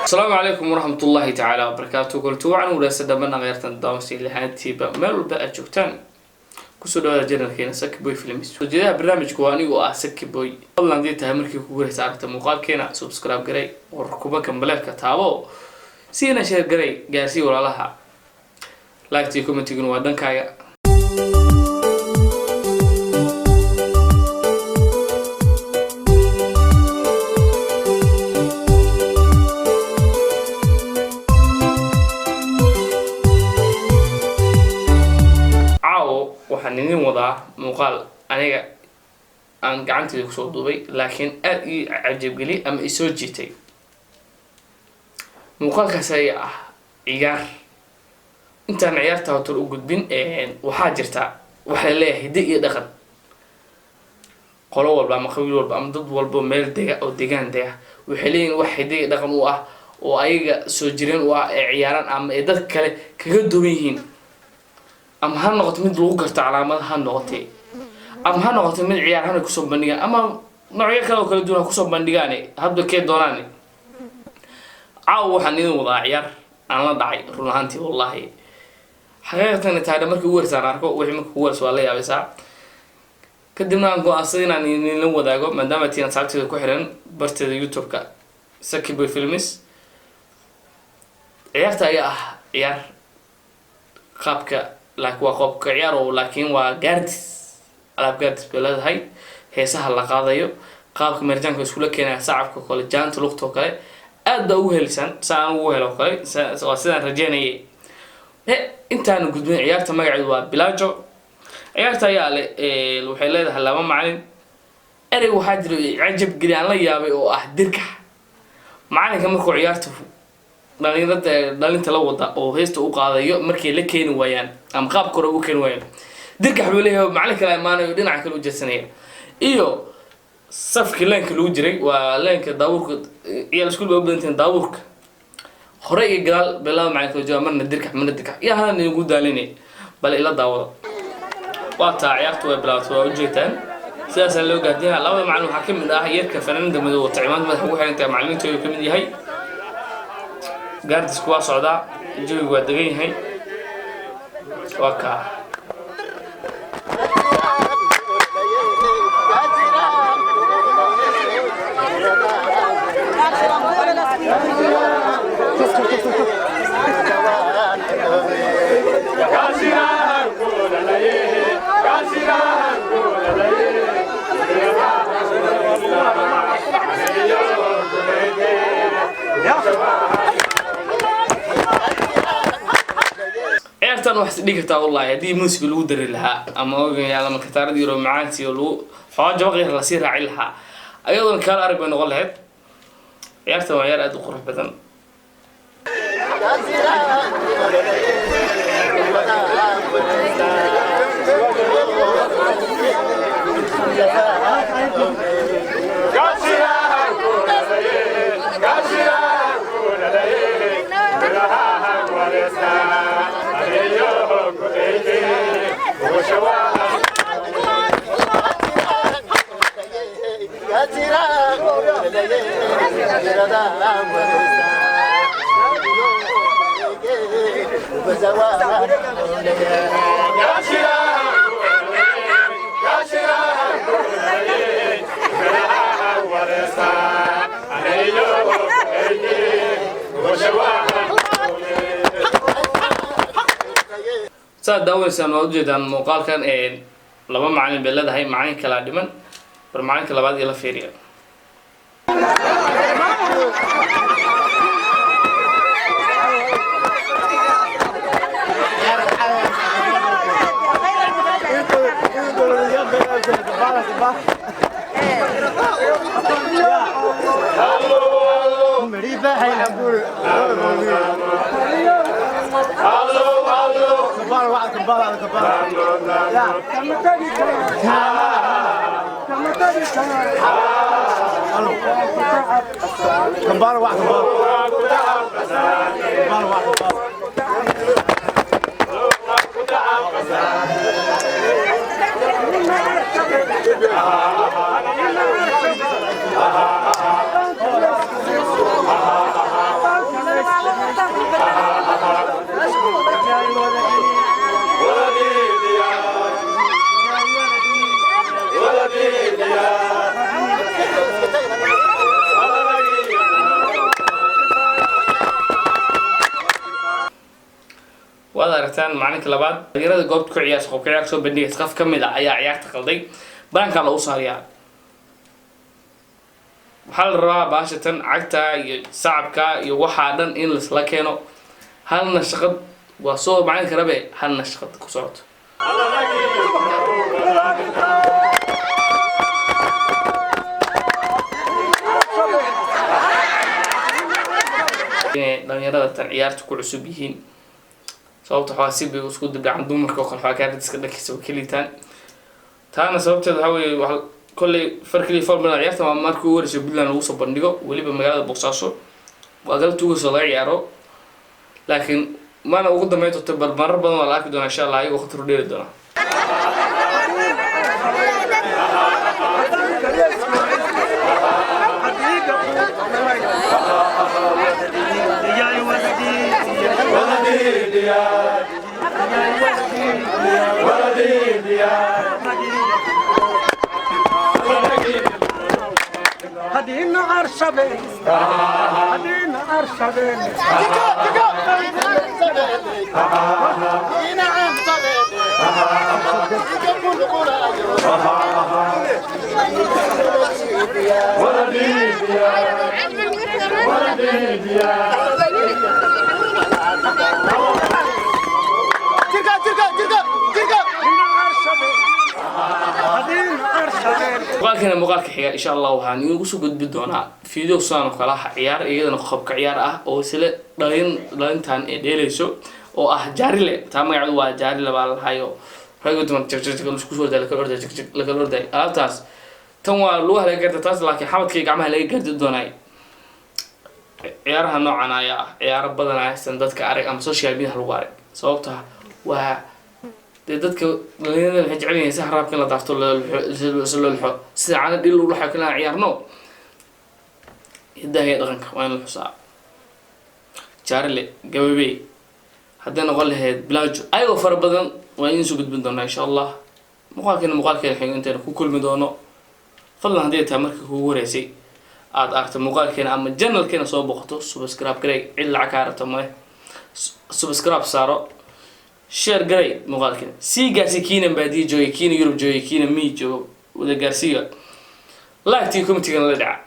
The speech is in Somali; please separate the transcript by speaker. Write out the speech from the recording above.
Speaker 1: Asalaamu calaykum waraxmatullaahi tacaala wabarakaatu. Kultu wacan wanaagsan dhammaan kheyrtan daawasi lahaantiiba meel walba aad joogtaan, kusoo dhawaada channelkeena Saki Boy Films. Ujeedaha barnaamijku waa anigoo ah Saki Boy. Fadlan, haddii tahay markii kugu horeysa aragta muuqaalkeena, subscribe garay, war kuba gambaleelka taabo, siina share garay, gaarsii walaalaha. Like iyo commentiguna waa dhankaaga. Caawo waxaan idin wadaa muuqaal aniga aan gacanteyda kusoo duubay, laakiin aada ii cajabgeliyay ama isoo jiitay. Muuqaalkaas ayaa ah ciyaar. Intaan ciyaarta hotor u gudbin, waxaa jirta waxaa leeyahay hidde iyo dhaqan. Qolo walba ama qabiil walba ama dad walba meel dega oo degaan dega waxay leeyihin wax hidde iyo dhaqan u ah oo ayaga soo jireen u ah ee ciyaaraan ama ay dad kale kaga duwan yihiin, ama ha noqoto mid lagu garto calaamada ha noqotee, ama ha noqoto mid ciyaar hana kusoo bandhigaan, ama noocyo kale oo kala duwan ha kusoo bandhigaan, hadba kee doonaan. Caawa waxaan idin wadaa ciyaar aan la dhacay run ahaantii, wallaahi xaqiiqatan tahay. Markii ugu horeysaan arko wixii, marka ugu horeysa waa la yaabaysaa. Kadibna aan go-aansaday inaan idinla wadaago, maadaama tiin asxaabteeda ku xiran barteeda YouTube-ka Saki Boy Films. Ciyaarta ayaa ah ciyaar qaabka laakiin waa qoobka ciyaar oo laakiin waa gaardis, alaab gaardis bay leedahay. Heesaha la qaadayo, qaabka meerjaanka iskula keenaya, sacabka kale, jaanta lugta oo kale, aad baa ugu helisaan sa aan ugu helo kale. Waa sidaan rajeynayay. Intaanu gudbin, ciyaarta magaceedu waa Bilaajo. Ciyaarta ayaa le waxay leedahay laba macalin. Erey waxaa jira cajab geli aan la yaabay oo ah dirkax. Macalinka markuu ciyaarta dhalinyarada dhalinta la wada oo heesta u qaadayo, markay la keeni waayaan ama qaabka hore u keeni waayaan, dirkax buu leeyahay. Macalin kale imaanayo, dhinaca kale u jeedsanaya. Iyo safkii leenka lagu jiray, waa leenka daabuurka, ciyaal iskuul bay u badantihiin, daabuurka hore iyo gadaal bay laba macalin kala joogaan, marna dirkax marna dirkax iyo hadan idinku daalinay. Bal ila daawada. Waa taa, ciyaartu way bilaabatay, waa ujeedtaan, sidaasaa loo gaadinaa. Labada macalin waxaa ka mid ah yarka fanaanada madow wata, cimaamad madaxa ugu xiran tahay, macalimiintooda ka mid yahay. Gaardisku waa socdaa, jawigu waa degan yahay, waa kaa. Ciyaartan wax is dhigi kartaa wallahi haddii muusiga lagu dari lahaa ama ogayaal ama kataaradii yaro macaansi oo lagu xoogaa jabaq yar lasii raacin lahaa, ayadoona kaala arag bay noqon lahayd. Ciyaartan waa ciyaar aada u qurux badan. Saad daawaneysaan, waad ujeedaan muuqaalkan. Laba macalin bay leedahay, macalin kalaa dhiman. Bar macalinka labaad iyo la fiiriya. Ciyaartan maalinka labaad dhalinyarada goobta ku ciyaarsa, qobka ciyaar soo bandhigaysa, qof ka mid ah ayaa ciyaarta qalday, banaankaa lagu saarayaa. Waxaa la rabaa baashatan cagta iyo sacabka iyo waxaa dhan in laisla keeno, halna shaqad waa soo macalinka rabe, halna shaqad ku socoto. Inay dhalinyarada tan ciyaarta ku cusub yihiin, sababta waxaa si bay isku dibdhacan dumarka oo kale, waxaa gaardiska dhankiisa way ka liitaan. Taana sababteeda waxaa weeye kolley farkali formula. Ciyaartan waa markii ugu horeysay Puntland lagu soo bandhigo, weliba magaalada Boosaaso waa galabta ugu horeysa laga ciyaaro, laakiin mana ugu dambeyn doonto, bal marar badan waa la arki doonaa insha Allah, ayagoo khatar u dheeli doona.
Speaker 2: هدينا عرشبين، هدينا عرشبين، هدينا عرشبين.
Speaker 1: Muuqaalkeena muuqaalka xiga insha Allah waxaan idiinku soo gudbi doonaa video sidaan oo kale ah, ciyaar iyadana qobka ciyaar ah oo isla dhalin dhalintan ee dheelayso oo ah jaarile. Taa magaceedu waa jaarile baa la lahayo, rag dumar jag jag jag isku soo orday, lakala orday, jag jag lakala orday alaabtaas. Tan waa lugaha laga garta taas, laakiin xabadka iyo gacmaha laga gardi doonay. Ciyaaraha noocan ayaa ah ciyaaro badan aysan dadka arag ama social media lagu arag, sababta waa dee dadka dhalinyarada waxay jecel yihiin sax raabka in la daarto, loo lixo sida caana dhil lagu laxo kala ciyaarno. Hidaha iyo dhaqanka waa in la xusaa. Jaarile, gababey, hadday noqon lahayd bilaajo, ayagoo fara badan waa idin soo gudbin doonaa insha Allah muuqaalkeena muuqaalkeena xigo intaynu ku kulmi doono. Fadlan, haddii ay tahay markii kugu horeysay aad aragto muuqaalkeena ama channelkeena soo boqoto, subscribe garey, cid lacag kaa rabto male. Subscribe saaro, share garay muuqaalkeena, sii gaarsii kiina baadiye joogay, kiina Yurub joogay, kiina miyi joogo, wada gaarsiiya. Like-tii commentigana la dhaca.